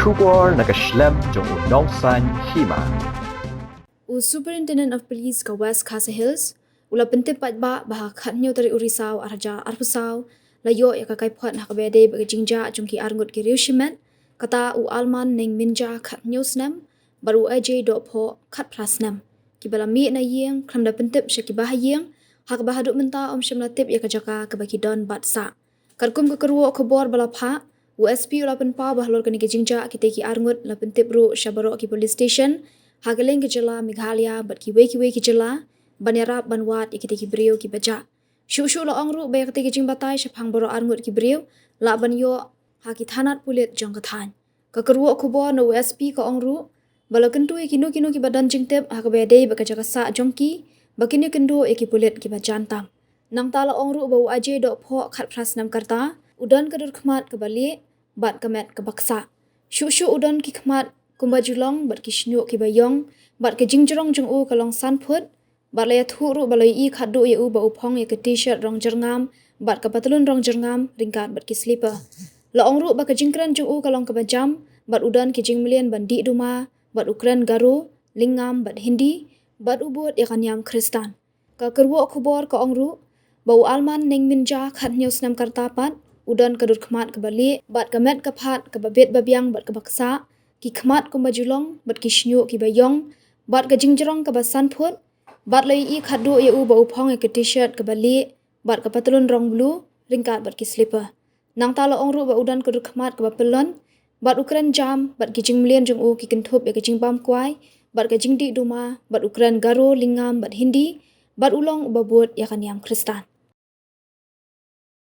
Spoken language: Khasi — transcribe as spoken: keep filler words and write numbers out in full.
Khubor na ka shlem jong u Nongsaiñ Hima. U Superintendent of Police ka West Khasi Hills u la pyntip paidbah ba ha ka khathynñiew tarik u Risaw arhajar arphew saw la ïoh ïa ka kaiphod ha kaba ïadei bad ka jingjah jong ki arngut ki riewshimet, kata u Alman Nengminja khathynñiew snem bad u Ajay Dohphoh khatphra snem, kiba la mih na ïing khlem da pyntip sha kiba ha ïing, ha kaba haduh mynta ym shym la tip ïa ka jaka kaba ki don bad sah. Katkum ka kyrwoh khubor ba la phah, u S P u la pynpaw ba halor kane ka jingjah kitei ki arngut la pyntip ruh sha baroh ki police station ha kylleng ka jylla Meghalaya bad kiwei kiwei ki jylla ban ïarap ban wad ïa kitei ki briew kiba jah. Shuh shuh la ong ruh ba ïa katei ka jingbatai shaphang baroh arngut ki briew lah ban ïoh ha ki thanat pulit jong ka thaiñ. Ka kyrwoh khubor na u S P ka ong ruh ba la kyntu ïa kino kino kiba don jingtip ha kaba ïadei bad ka jaka sah jong ki ba kin ïakynduh ïa ki pulit kiba jan tam. Nangta la ong ruh ba u Ajay Dohphoh khatphra snem ka rta u don ka dur khmat kaba lieh bad ka met kaba ksah. Shuh shuh u don ki khmat kumba ju long bad ki shñiuh kiba ïong, bad ka jingjrong jong u ka long san phut, bad la ïathuh ruh ba la ïohi khatduh ïa u ba u phong ïa ka T-shirt rong jyrngam bad ka patlun rong jyrngam ryngkat bad ki slipper. La ong ruh ba ka jingkren jong u ka long kaba jam bad u don ki jingmlien ban dih duma bad u kren Garo, Lyngngam bad Hindi, bad u bud ïa ka niam Khristan. Ka kyrwoh khubor ka ong ruh ba u Alman Nengminja khathynñiew snem ka rta pat u don ka dur khmat kaba lieh bad ka met ka phad kaba bit ba biang bad kaba ksah, ki khmat kumba ju long bad ki shñiuh kiba ïong, bad ka jingjrong kaba san phut, bad la ïohi khatduh ïa u ba u phong ïa ka T-shirt kaba lieh bad ka patlun rong blue ryngkat bad ki slipper. Nangta la ong ruh ba u don ka dur khmat kaba pyllun bad u kren jam bad ki jingmlien jong u ki kynthup ïa ka jingbam kwai bad ka jingdih duma bad u kren Garo, Lyngngam bad Hindi, bad u long uba bud ïa ka niam Khristan.